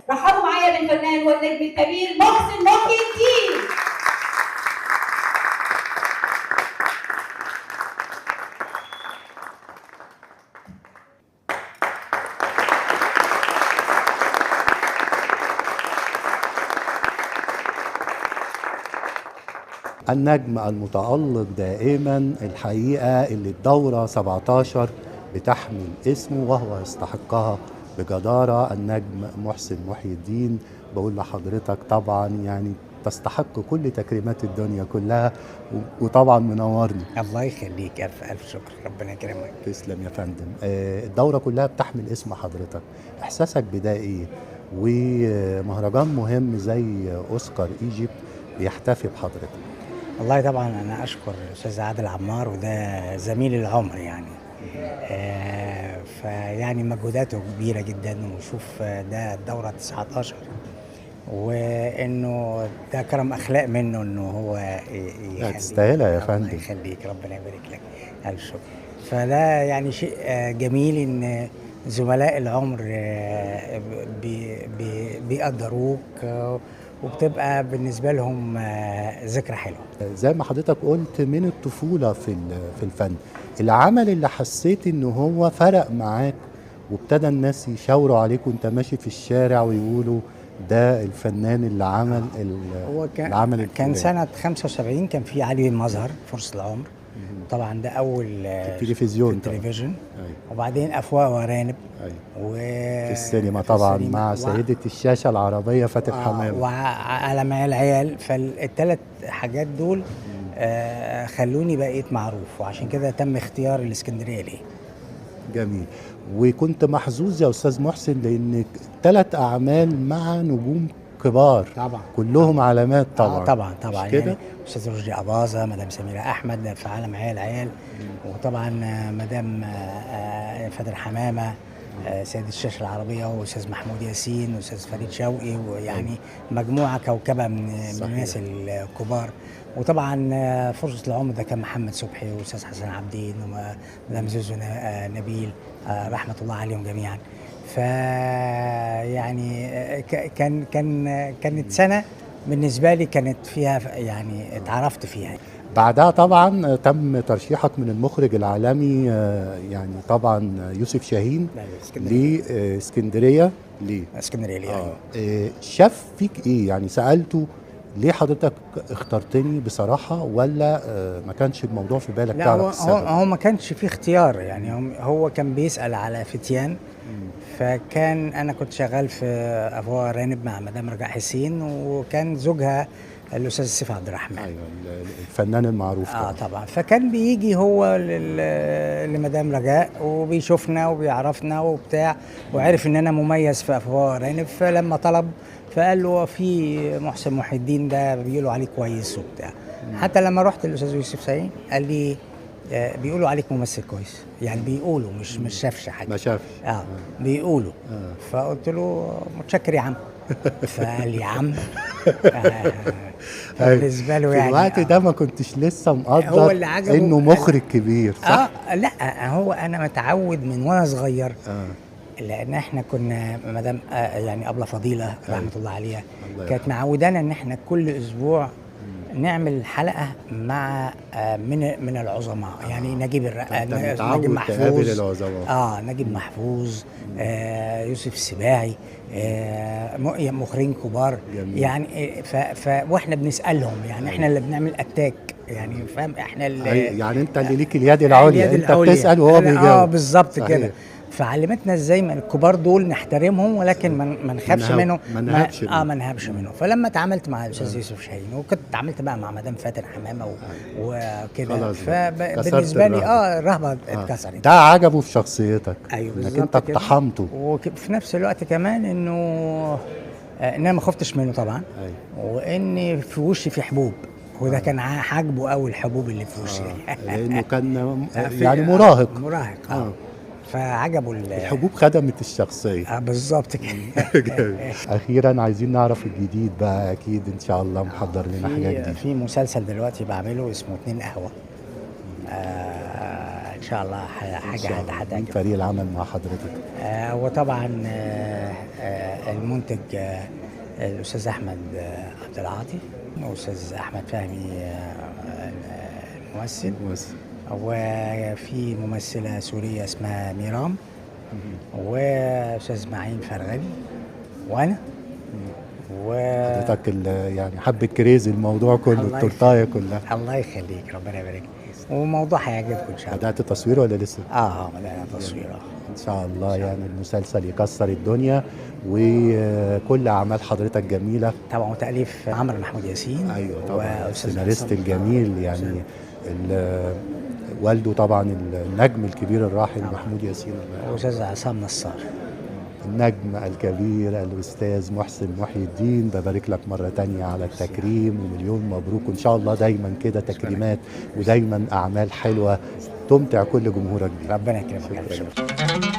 رحبوا معايا بالفنان والنجم الكبير محسن محي الدين. النجم المتألق دائما الحقيقة اللي الدورة 17 بتحمل اسمه وهو يستحقها بجدارة، النجم محسن محي الدين. بقول لحضرتك طبعا يعني تستحق كل تكريمات الدنيا كلها، وطبعا منورني. الله يخليك، ألف ألف شكر، ربنا يكرمك. تسلم يا فندم. الدورة كلها بتحمل اسم حضرتك، إحساسك بده إيه؟ ومهرجان مهم زي أوسكار إيجيبت بيحتفي بحضرتك. والله طبعا أنا أشكر الأستاذ عادل عمار، وده زميل العمر يعني، فيعني مجهوداته كبيرة جدا، وشوف ده الدورة 19، وإنه ده كرم أخلاق منه إنه هو يخليك. تستاهلها يا فندم. الله يخليك، ربنا يبارك لك، ألف شكر. فده يعني شيء جميل إن زملاء العمر بيقدروك، وبتبقى بالنسبة لهم ذكرى حلوة. زي ما حضرتك قلت من الطفولة في الفن، العمل اللي حسيت إنه هو فرق معاك وابتدى الناس يشاوروا عليك وانت ماشي في الشارع ويقولوا ده الفنان اللي عمل هو العمل كان سنة 75، كان في علي مظهر فرصة العمر، طبعا ده أول في التلفزيون، في التلفزيون. أيوة. وبعدين أفواه وأرانب. أيوة. في السينما طبعا مع سيدة الشاشة العربية فاتن حمامة وعلى العيال. فالثلاث حاجات دول خلوني بقيت معروف، وعشان كده تم اختيار الإسكندرية ليه. جميل. وكنت محظوظ يا أستاذ محسن لأن ثلاث أعمال مع نجوم كبار طبعا، كلهم علامات طبعا. طبعا طبعا يعني استاذ رشدي اباظة، مدام سميرة احمد في عالم عيال عيال، وطبعا مدام فاتن حمامه، سيد الشاشة العربية، واستاذ محمود ياسين، واستاذ فريد شوقي، ويعني مجموعة كوكبه من الناس الكبار. وطبعا فرصة العمر ده كان محمد صبحي واستاذ حسن عبدين ومدام زوزو نبيل، رحمه الله عليهم جميعا. فيعني كان كان كانت سنة بالنسبة لي كانت فيها يعني اتعرفت فيها. بعدها طبعا تم ترشيحك من المخرج العالمي يعني طبعا يوسف شاهين لاسكندرية. ليه؟ اسكندرية ليه؟ أيوه. شاف فيك ايه؟ يعني سألته ليه حضرتك اخترتني بصراحة، ولا ما كانش الموضوع في بالك؟ لا، تعرف السبب؟ هو ما كانش في اختيار يعني، هو كان بيسأل على فتيان. فكان أنا كنت شغال في أفواه أرانب مع مدام رجاء حسين، وكان زوجها الأستاذ سيف عبد الرحمن. أيوة، الفنان المعروف طبعا. طبعا. فكان بيجي هو لمدام رجاء وبيشوفنا وبيعرفنا وبتاع، وعرف إن أنا مميز في أفواه أرانب. فلما طلب فقال له في محسن محي الدين ده بيقولوا عليه كويس وبتاع. حتى لما رحت للأستاذ يوسف سعيد قال لي بيقولوا عليك ممثل كويس، يعني بيقولوا، مش شافش حاجة، ما شافش، بيقولوا. فقلت له متشكر يا عم. فقال لي يا عم. بالنسبة له يعني في الوقت ده ما كنتش لسه مقدر انه مخرج كبير، صح؟ لا، هو انا متعود من وانا صغير، لان احنا كنا مدام يعني ابله فضيلة رحمه الله عليها كانت معودانا ان احنا كل اسبوع نعمل حلقة مع من العظماء، يعني نجيب نجيب محفوظ، نجيب محفوظ، يوسف السباعي، مخرجين كبار. جميل. يعني واحنا بنسالهم، يعني احنا اللي بنعمل اتاك، يعني فاهم، احنا اللي يعني انت اللي ليك اليد العليا، انت بتسال وهو بيجاوب. بالظبط كده. فعلمتنا ازاي من الكبار دول نحترمهم، ولكن ما نخافش منهم، ما نهابش منهم. فلما اتعاملت مع الاستاذ يوسف شاهين، وكنت اتعاملت بقى مع مدام فاتن حمامه وكده، فبالنسبه لي الرهبة اتكسرت. ده عجبه في شخصيتك. ايوه انك انت اقتحمته، وفي نفس الوقت كمان انه ان انا ما خفتش منه طبعا. أيوة. وان في وشي في حبوب، وده كان عاجبه قوي الحبوب اللي في وشي، لانه كان يعني مراهق. فعجبوا الحبوب، خدمت الشخصية. بالظبط كده. أخيرا عايزين نعرف الجديد بقى، أكيد إن شاء الله محضر لنا حاجة جديدة. في مسلسل دلوقتي بعمله اسمه 2 قهوة، إن شاء الله حاجة هتعجب. فريق العمل مع حضرتك؟ وطبعا المنتج الاستاذ احمد عبد العاطي، والاستاذ احمد فهمي الممثل، وفي ممثلة سورية اسمها ميرام، واستاذ معين فرغلي، وانا. حضرتك يعني حبة كريز الموضوع كله، التورتايه كلها. الله يخليك، ربنا يبارك. وموضوع هيعجبكم ان شاء الله. بدأت التصوير ولا لسه؟ بدأنا تصوير. ان شاء الله يعني المسلسل يكسر الدنيا، وكل اعمال حضرتك جميلة. طبعا، وتاليف عمرو محمود ياسين. ايوه طبعا، السيناريست الجميل، يعني والده طبعا النجم الكبير الراحل محمود ياسين، واستاذ عصام نصار. النجم الكبير الأستاذ محسن محي الدين، ببارك لك مرة تانية على التكريم، ومليون مبروك، وإن شاء الله دايما كده تكريمات ودايما أعمال حلوة تمتع كل جمهورك بيها. ربنا يكرمك. شكرا.